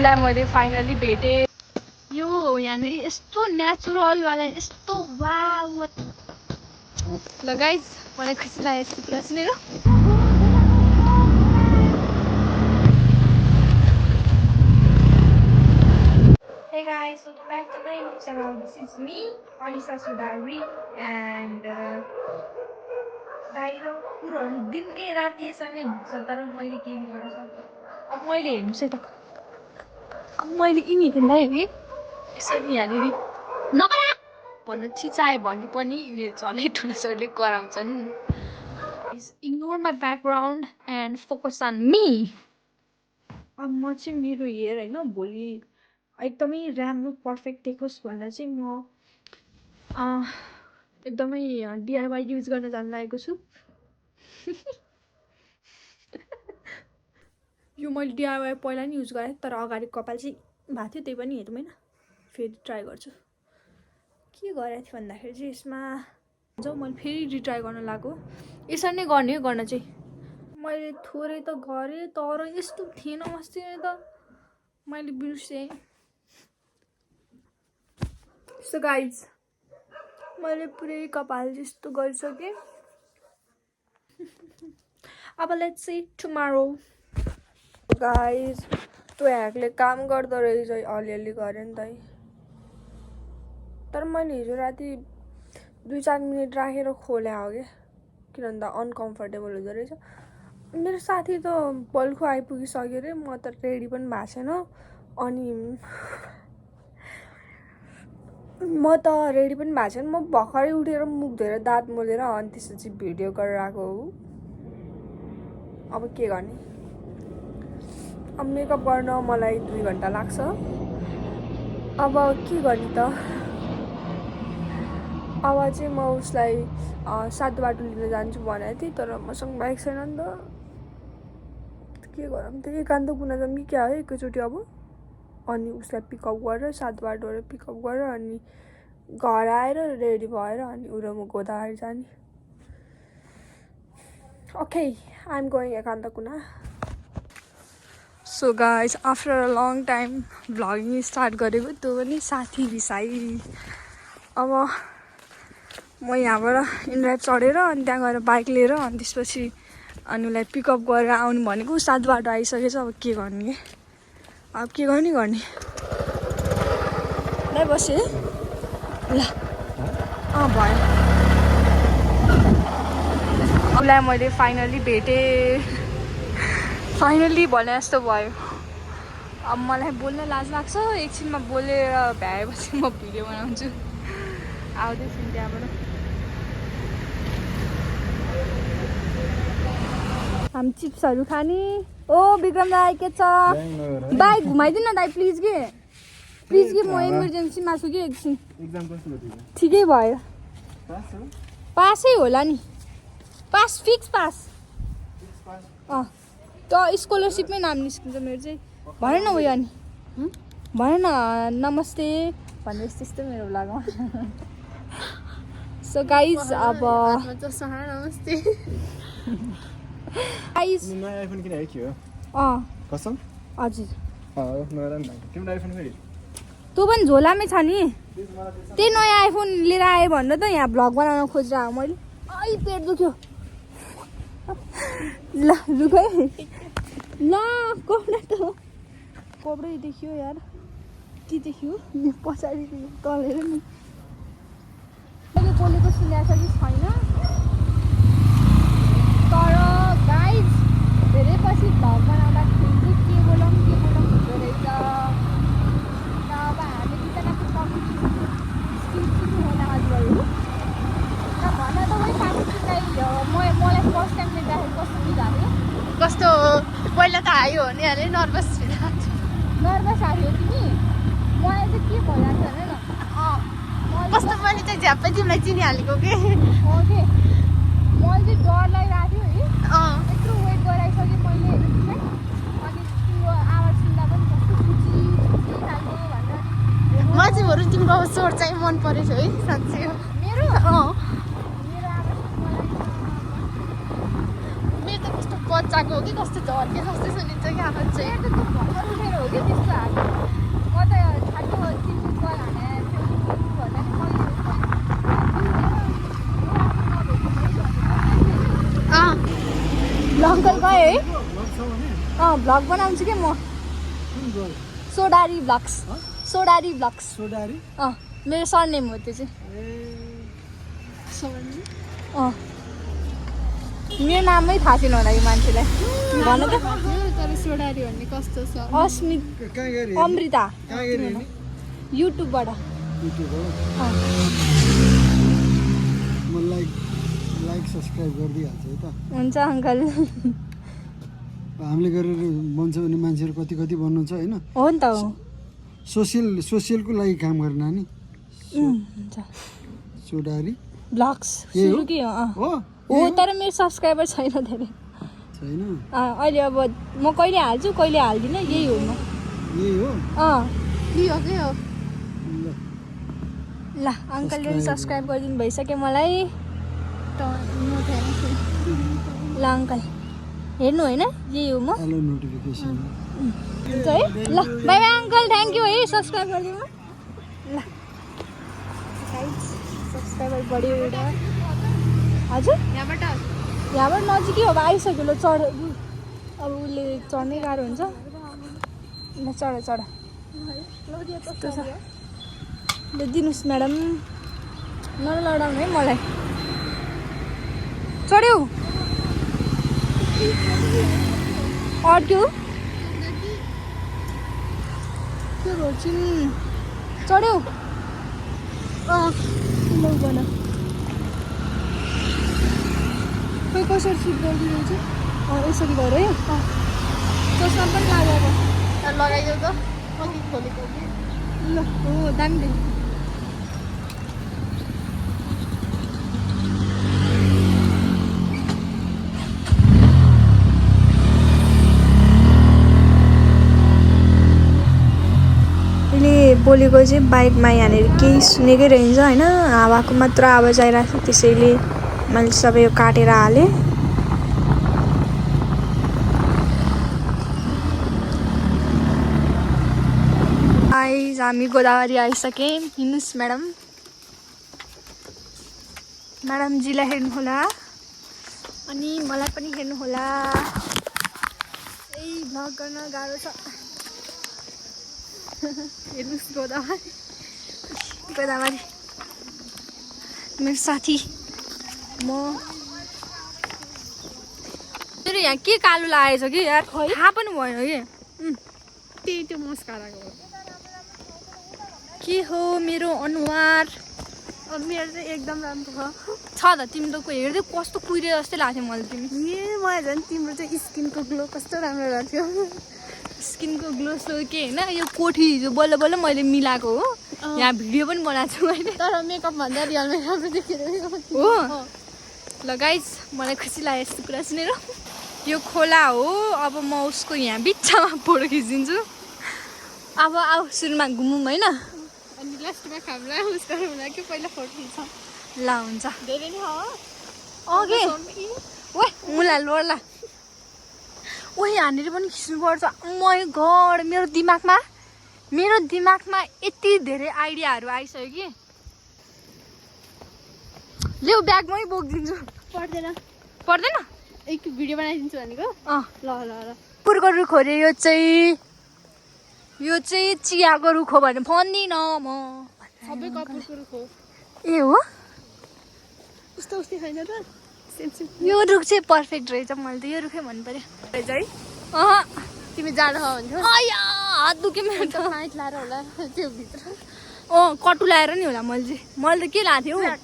उसलाई मैले फाइनली भेटेँ। यो यहाँनिर यस्तो नेचुरल वाला यस्तो वाउ ल गाइज मलाई खुसी लाग्यो यस्तो कुरा सुनेर। Hey guys, welcome back to my YouTube channel. This is me, Anisa Sudari, and बाहिर कुरोहरू दिनै राति यसरी हुन्छ तर मैले के गर्न सक्छु। अब मैले हेर्नुहोस् है त अब मैले यिनीहरूलाई हेरेँ यसरी यहाँनिर नगरा भन्नु चिचाएँ भने पनि यिनीहरू झनै ठुलो छोरीले कराउँछन्। Ignore my background and focus on me. अब म चाहिँ मेरो हेयर होइन भोलि एकदमै राम्रो पर्फेक्ट देखोस् भनेर चाहिँ म एकदमै DIY युज गर्न जान लागेको छु। यो मैले DIY पहिला नि युज गरेँ तर अगाडि कपाल चाहिँ भएको थियो त्यही पनि हेरौँ होइन फेरि ट्राई गर्छु। के गरेको थिएँ भन्दाखेरि चाहिँ यसमा जब मैले फेरि रिट्राई गर्न लागेको यसरी नै गर्ने हो गर्न चाहिँ मैले थोरै त गरेँ तर यस्तो थिएन अस्ति त मैले बिर्सेँ। सो गाइज मैले पुरै कपाल जस्तो गरिसकेँ। अब लेट्स सी टुमारो। गाइज त्यो ह्याकले काम गर्दो रहेछ अलिअलि गरेँ नि त तर मैले हिजो राति 2-4 मिनट राखेर खोले हो क्या किनभने अनकम्फर्टेबल हुँदो रहेछ। मेरो साथी त बल्खु आइपुगिसक्यो अरे म त रेडी पनि भएको छैन अनि म त रेडी पनि भएको छैन। म भर्खरै उठेर मुख धोएर दाँत मोलेर अनि त्यसपछि भिडियो गरेर आएको हो। अब के गर्ने अब मेकअप गर्न मलाई 2 घन्टा लाग्छ। अब के गर्ने त अब चाहिँ म उसलाई सातो बाटो लिन जान्छु भनेको थिएँ तर मसँग बाइक छैन नि त के गरौँ त एकान्त कुना जाऊँ कि क्या है एकैचोटि अब अनि उसलाई पिकअप गरेर सातो बाटोबाट पिकअप गरेर अनि घर आएर रेडी भएर अनि उ र म गोदावरी जाने। ओके आई एम गोइङ एकान्त कुना। So guys after a long time vlogging start गरेको त्यो पनि साथी रिसाई। अब म यहाँबाट इनड्राइभ चढेर अनि त्यहाँ गएर बाइक लिएर अनि त्यसपछि अनि उसलाई पिकअप गरेर आउनु भनेको सातो बाटो आइसकेछ। अब के गर्ने अब के गर्ने ल बसेँ ल भयो। उसलाई मैले फाइनली भेटेँ फाइनली भने जस्तो भयो। अब मलाई बोल्न लाज लाग्छ एकछिनमा बोलेर भ्याएपछि म भिडियो बनाउँछु। आउँदैछु त्यहाँबाट हामी चिप्सहरू खाने। ओ विक्रम दाई के छ बाइक घुमाइदिनु न दाई प्लिज के म इमर्जेन्सीमा छु कि एकछिन। ठिकै भयो पासै होला नि पास फिक्स पास त स्कलरसिपमै नाम निस्किन्छ मेरो चाहिँ। भन न उयो अनि भन न नमस्ते भनेर यस्तो मेरो भ्लगमा। सो गाइज अब नमस्ते गाइज कसम हजुर तँ पनि झोलामै छ नि त्यही नयाँ आइफोन लिएर आएँ भनेर त यहाँ भ्लग बनाउन खोजिरहेको मैले। आई पेट दुख्यो ल रुख है ल कपडा त कपडै देखियो यार के देखियो पछाडि तलेर नि मैले बोलेको सुनेको छ कि छैन तर गाइज धेरै पछि भ्लग बनाउँदाखेरि चाहिँ के बोलाउँ हुँदो रहेछ। अब हामी दुईजनाको कम्युनिकेसन स्किल पनि होला हजुरहरू र भन त वही साथीलाई मलाई फर्स्ट टाइम देख्दाखेरि कस्तो बुझायो कस्तो पहिला त आयो भने अरे नर्भस नर्भस आयो तिमी मलाई चाहिँ के भइरहेको छ भने कस्तो मैले चाहिँ झ्याप्पै तिमीलाई चिनिहालेको के मैले चाहिँ डर लागिरहेको थियो है यत्रो वेट गराइसकेँ मैले अनि तिम्रो आवाज सुन्दा पनि कस्तो खुसी खालको भनेर म चाहिँ बरु तिम्रो स्वर चाहिँ मन परेछ है साँच्चै मेरो मेरो आवाज मेरो त कस्तो पच्चिस बच्चाको हो कि कस्तो झर्के जस्तै सुनिन्छ क्या आवाज चाहिँ भर्खर उठेर हो कि त्यस्तो आएको म त ठ्याक्क 3 मिनट भयो भने भन्दा नि अङ्कल गयो है भ्लग बनाउँछु कि म सोडारी भ्लग्स मेरो सरनेम हो त्यो चाहिँ मेरो नामै थाहा छैन होला कि मान्छेलाई भन त तर सोडारी भन्ने कस्तो छ अस्मित अमृता युट्युबबाट लाइक सब्सक्राइब गरिदिइहाल्छ है त हुन्छ अङ्कल हामीले गरेर बन्छ भने मान्छेहरू कति कति बन्नुहुन्छ होइन हो नि त हो सोसियलको लागि काम गर्ने नानी हुन्छ सोडारी भ्लग्स सुरु कि हो तर मेरो सब्सक्राइबर छैन धेरै छैन अहिले अब म कहिले हाल्छु कहिले हाल्दिनँ यही हो म यही हो के हो ल अङ्कलले पनि सब्सक्राइब गरिदिनु भइसक्यो मलाई ल अङ्कल हेर्नु होइन यही हो म नोटिफिकेसन हुन्छ है ल by by uncle thank you है सब्सक्राइब गरिदिनु ल सब्सक्राइबर बढ्यो एउटा हजुर यहाँबाट नजिकै हो अब आइसक्यो ल चढ अब उसले चढ्नै गाह्रो हुन्छ ल चढ यस्तो छ ल दिनुहोस् म्याडम नलडाउनु है मलाई चढ्यौ अड्क्यो त्यो रोचिन चढ्यौ लौ बन खोइ कसरी सुट गरिदिनुहुन्छ यसरी गऱ्यो है चस्मा पनि लाग्यो अब लगाइदेऊ त कति खोलेको ल हो दामी देख्नु बोलेको चाहिँ बाइकमा यहाँनिर केही सुनेकै रहन्छ होइन हावाको मात्र आवाज आइरहेको थियो त्यसैले मैले सबै यो काटेर हालेँ आइज हामी गोदावरी आइसकेँ हिँड्नुहोस् म्याडमजीलाई हेर्नुहोला अनि मलाई पनि हेर्नुहोला यही भ्लग गर्न गाह्रो छ हेर्नुहोस् गोदावरी मेरो साथी म मेरो यहाँ के कालो लागेछ कि यार थाहा पनि भएन कि त्यो मस्काराको के हो मेरो अनुहार मेरो चाहिँ एकदम राम्रो छ त तिम्रो हेर्दै कस्तो कुहिरे जस्तै लाग्थ्यो मैले मलाई झन् तिम्रो चाहिँ स्किनको ग्लो कस्तो राम्रो लाग्थ्यो स्किनको ग्लो सो के होइन यो कोठी हिजो बल्ल बल्ल मैले मिलाएको हो यहाँ भिडियो पनि बनाएको छु मैले तर मेकअप भन्दा रियलमै राम्रो देखेर हो ल गाइज मलाई खुसी लाग्यो यस्तो कुरा सुनेर यो खोला हो अब म उसको यहाँ बिचमा फोटो खिचिदिन्छु अब आऊ सुरुमा घुमौँ होइन अनि लास्टमा खामला उसको के पहिला फोटो खिच्छौँ ल हुन्छ धेरै नै हो अघि ओए मुला लोला ओ यहाँनिर पनि खिच्नुपर्छ मै गड मेरो दिमागमा यति धेरै आइडियाहरू आइसक्यो कि ल्याउ ब्यागमै बोकिदिन्छु पर्दैन एक भिडियो बनाइदिन्छु भनेको ल कुकुरको रुख हो रे यो चाहिँ चियाको रुख हो भने भन्दिनँ म सबै कपुरको रुख हो ए हो उस्तो छैन त यो रुख चाहिँ पर्फेक्ट रहेछ मैले त यो रुखै भन्नु पर्यो रहेछ है तिमी जाडो हो भन्थ्यौ हात दुख्यो मेरो त माइट लाएर होला त्यो भित्र कटु लाएर नि होला मैले त के लाएको थिएँ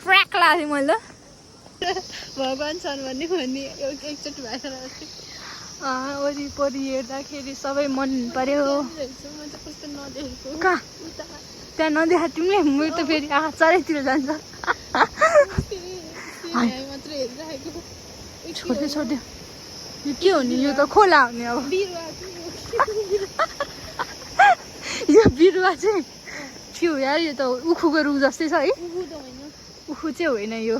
ट्र्याक लाएको थिएँ मैले त भगवान् छन् भन्ने एकचोटि भएर वरिपरि हेर्दाखेरि सबै मन पर्यो कहाँ त्यहाँ नदेखा तिमीले मेरो त फेरि आँखा चारैतिर जान्छ छोड्यो यो के हो नि यो त खोला हो नि अब यो बिरुवा चाहिँ थियो यार यो त उखुको रुख जस्तै छ है उखु चाहिँ होइन यो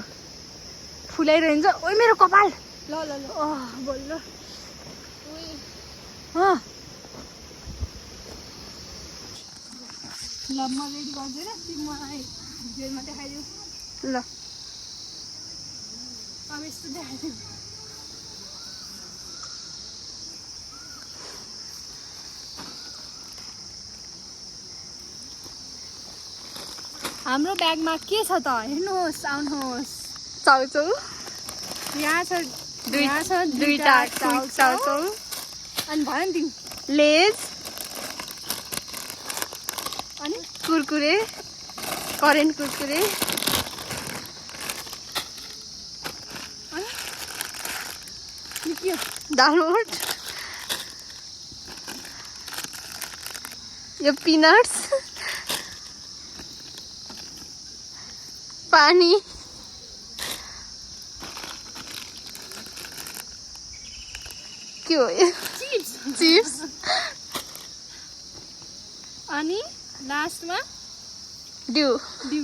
फुलाइरहन्छ ओ मेरो कपाल ल ल ल बोल्नु ल म रेडी गर्दैन तिमीलाई भिडियोमा देखाइदिउ ल अब यस्तो देखाइदिउ हाम्रो ब्यागमा के छ त हेर्नुहोस् आउनुहोस् चाउचाउ यहाँ छ दुईटा चाउचाउ अनि भयो नि तिमी लेज अनि कुरकुरे करेन्ट कुरकुरे अनि के हो दालमोट यो पिनट्स पानी के हो यो चिप्स अनि लास्टमा ड्यू डिउ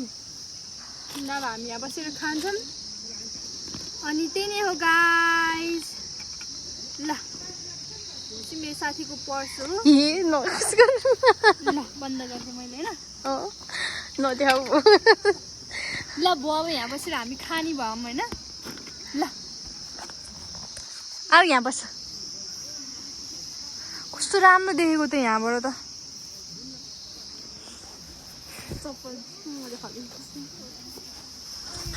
नभए हामी यहाँ बसेर खान्छौँ अनि त्यही नै हो गाइस ल चाहिँ मेरो साथीको पर्स हो ल बन्द गरेँ मैले होइन नदेखाऊ ल बुवा अब यहाँ बसेर हामी खाने भयौँ होइन ल अब यहाँ बस कस्तो राम्रो देखेको त यहाँबाट त चप्पल मैले फर्किन्छ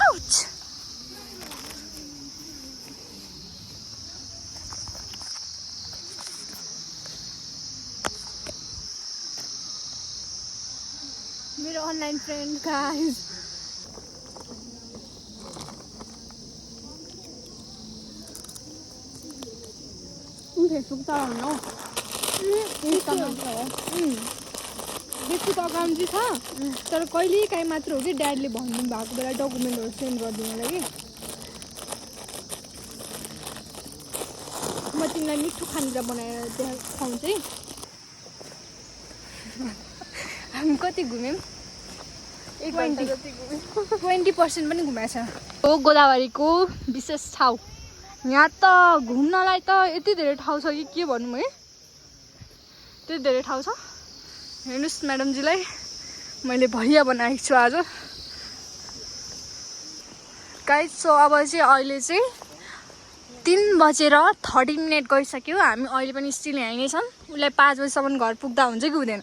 Ouch! मेरो अनलाइन फ्रेन्ड गाइस फेसबुक चलाउनु हो फेसबुक अकाउन्ट चाहिँ छ तर कहिले काहीँ मात्र हो कि ड्याडले भनिदिनु भएको बेला डकुमेन्टहरू सेन्ड गरिदिनुलाई कि म तिमीलाई मिठो खानेकुरा बनाएर देखाउँछु है हामी कति घुम्यौँ 20% पनि घुमाएको छ हो गोदावरीको विशेष ठाउँ यहाँ त घुम्नलाई त यति धेरै ठाउँ छ कि के भनौँ है त्यति धेरै ठाउँ छ हेर्नुहोस् म्याडमजीलाई मैले भरिया बनाएको छु आज गाइस सो अब चाहिँ अहिले चाहिँ 3:30 गइसक्यो हामी अहिले पनि स्टिल यहीँ नै छौँ उसलाई 5 बजीसम्म घर पुग्दा हुन्छ कि हुँदैन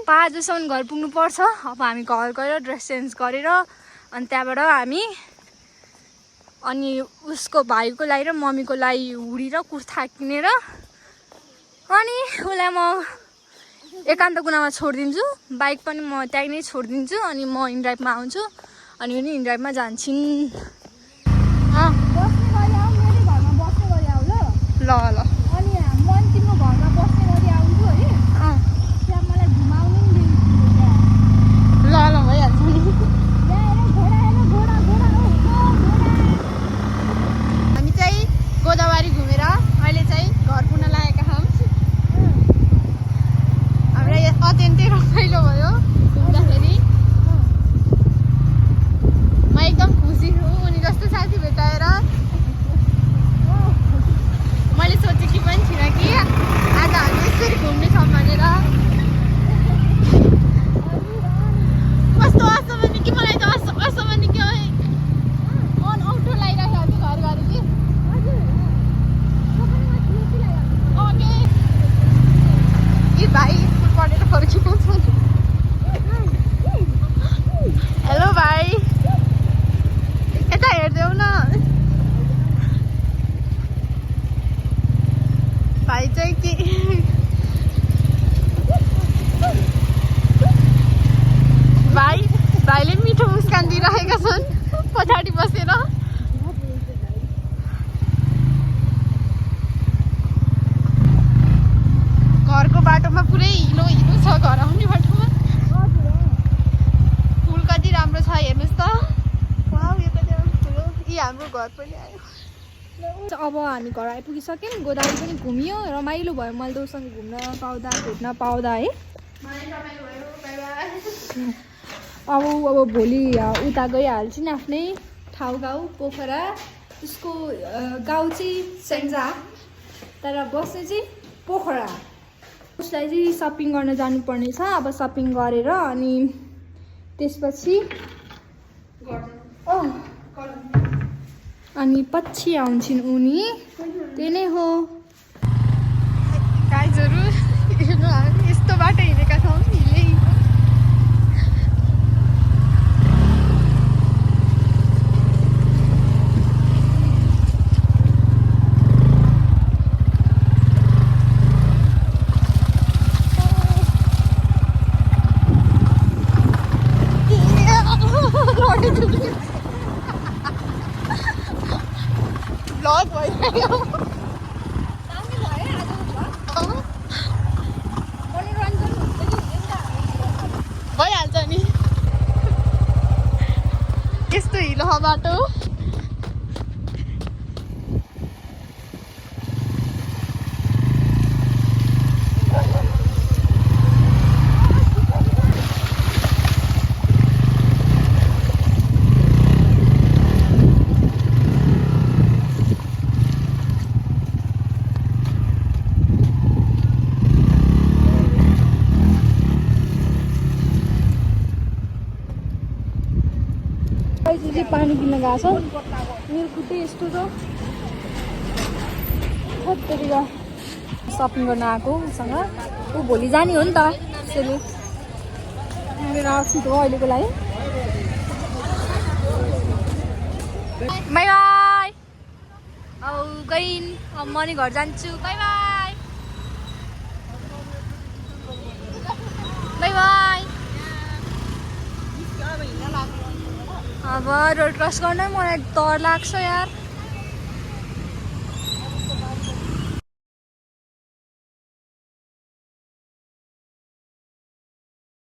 5 बजीसम्म घर पुग्नु पर्छ अब हामी घर गएर ड्रेस चेन्ज गरेर अनि त्यहाँबाट हामी अनि उसको भाइको लागि र मम्मीको लागि हुडी र कुर्ता किनेर अनि उसलाई म एकान्त कुनामा छोडिदिन्छु बाइक पनि म त्यहीँ नै छोडिदिन्छु अनि म इनड्राइभमा आउँछु अनि पनि इनड्राइभमा जान्छन् बस्ने गरी आऊ मेरो घरमा बस्ने गरी आऊ ल ल ल अनि म अनि तिम्रो घरमा बस्ने गरी आउँछु है त्यहाँ मलाई घुमाउनु नि ल ल भइहाल्छ नि हामी चाहिँ गोदावरी घुमेर अहिले चाहिँ घर पुग्न लागेका छौँ हामीलाई अत्यन्तै रमाइलो भयो घुम्दाखेरि म एकदम खुसी छु उनी जस्तो साथी भेटाएर मैले सोचेकी पनि थिइनँ कि आज हामी यसरी घुम्नेछौँ भनेर कस्तो असमानी कि मलाई त असमानी कि औठो लगाइरहेको थियो घर घर कि कि भाइ स्कुल पढेर फर्किएको छ हेलो भाइ यता हेरिदेऊ न भाइ चाहिँ के भाइले मिठो मुस्कान दिइरहेका छन् पछाडि बसेर घरको बाटोमा पुरै हिलो छ घर आउने बाटोमा फुल कति राम्रो छ हेर्नुहोस् त वाउ यो कति ठुलो यी हाम्रो घर पनि आयो अब हामी घर आइपुगिसक्यौँ गोदावरी पनि घुमियो रमाइलो भयो मैले त उसँग घुम्न पाउँदा भेट्न पाउँदा है अब भोलि उता गइहाल्छु नि आफ्नै ठाउँ गाउँ पोखरा उसको गाउँ चाहिँ सेन्जा तर बस्ने चाहिँ पोखरा। उसलाई चाहिँ सपिङ गर्न जानुपर्ने छ। अब सपिङ गरेर अनि त्यसपछि अनि पछि आउँछिन् उनी। त्यही नै हो गाइजहरू। यस्तो बाटो हिँडेका छौँ हिले। ब्लग भइरहेको भइहाल्छ नि। यस्तो हिलो बाटो पानी किन्न गएको छ। मेरो खुट्टै यस्तो छ खत्तरी सपिङ गर्न आएको उसँग। ऊ भोलि जाने हो नि त त्यसैले मेरो आउटफिट हो अहिलेको लागि। By by. अब गइन्। अब म नि घर जान्छु। By by by by. अब रोड क्रस गर्न मलाई डर लाग्छ यार।